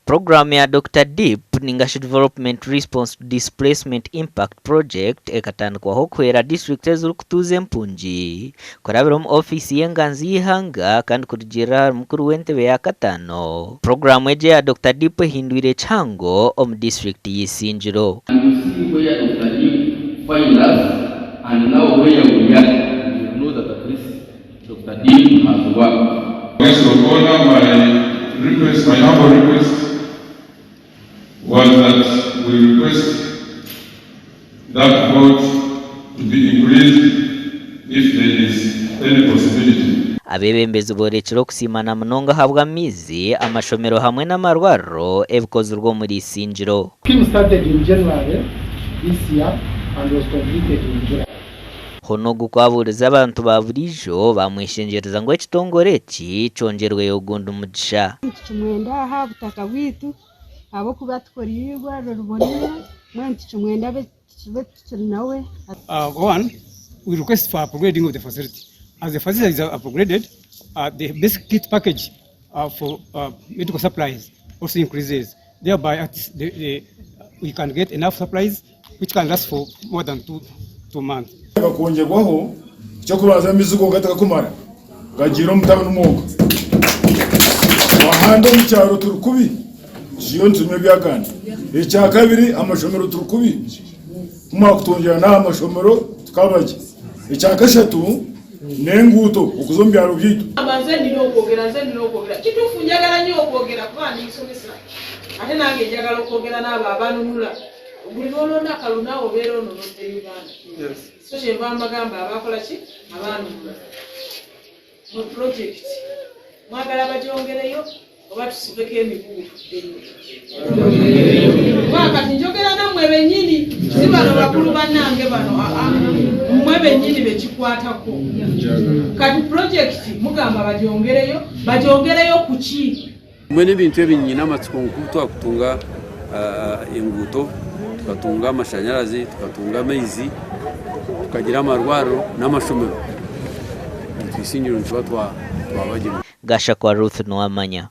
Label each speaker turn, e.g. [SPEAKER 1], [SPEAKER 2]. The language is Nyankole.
[SPEAKER 1] Puroguraamu ya Dokita Deep ningashi Development Response to Displacement Impact Project ekatandikwaho kuhwera disiturikiti ezirikutuuza empungi kurabira omu ofiisi y'enganzi y'eihanga kandi kurugiirira ahari mukuru w'entebe ya kataano, puroguraamu egi eya Dokita Deep ehindwire kihango omu disiturikiti y'Isingiro.
[SPEAKER 2] And you see where Doctor Deep find us and now where we are, you will know that at least Doctor Deep has worked.
[SPEAKER 3] Guest of honor, my request, my humble request was that we request that vote to be increased if there is any possibility.
[SPEAKER 1] Abeebembezi boorekire okusiimana munonga ahabw'amaizi, amashomero hamwe n'amarwariro ebikozirwe omuri Isingiro.
[SPEAKER 4] Scheme started in January this year and was completed in July.
[SPEAKER 1] Hoona ogu ku abuurize abantu ba buriijo, baamweshengyereza ngu ekitongore eki kyongyerweyo ogundi mugisha.
[SPEAKER 5] Nitukimwenda aha butaka bwaitu ahabw'okuba atukoreire eirwariro riboneire, mbwenu nitukimwenda abe tube tukiri nawe.
[SPEAKER 6] One, we request for upgrading of the facility. As the facility is upgraded, the basic kit package for medical supplies also increases, thereby at the, the, we can get enough supplies which can last for more than 2 months.
[SPEAKER 7] Gakongyerwaho, eky'okubanza amaizi gonka tigakumara, gagiire omu tauni mwonka. Ahandi omu kyaro turi kubi, turiyo nitunywa ebyaganda. Ekyakabiri amashomero turi kubi, ku mwakutongyera n'aha mashomero tukaba gye. Ekyakashatu n'enguuto okuza omu byaro byaitu.
[SPEAKER 8] Nze nina okwogera, nze nina okwogera. Kituufu njagala nnyo okwogera kuba ndi musomesa ate nange njagala okwogera n'abo abanunula. Buli lw'olonda akalulu naawe obeera onunudde Uganda. So kyenva mbagamba abakola ki abanunula mu pulojekiti mwagala bagyongereyo oba tusibeko emigugu tuddeyo? Kuba kati njogera nammwe bennyini, si bano bakulu bannange bano, aa mmwe bennyini bekikwatako. Kati pulojekiti mugamba bagyongereyo, bagyongereyo ku ki?
[SPEAKER 2] Mbwenu ebintu ebi nyine amatsiko ngu ku twakutunga enguuto, tukatunga amashanyarazi, tukatunga amaizi, tukagira amarwariro n'amashomero, itwe Isingiro nituba twaba gye.
[SPEAKER 1] Gashakwa Ruth Nuwamanya.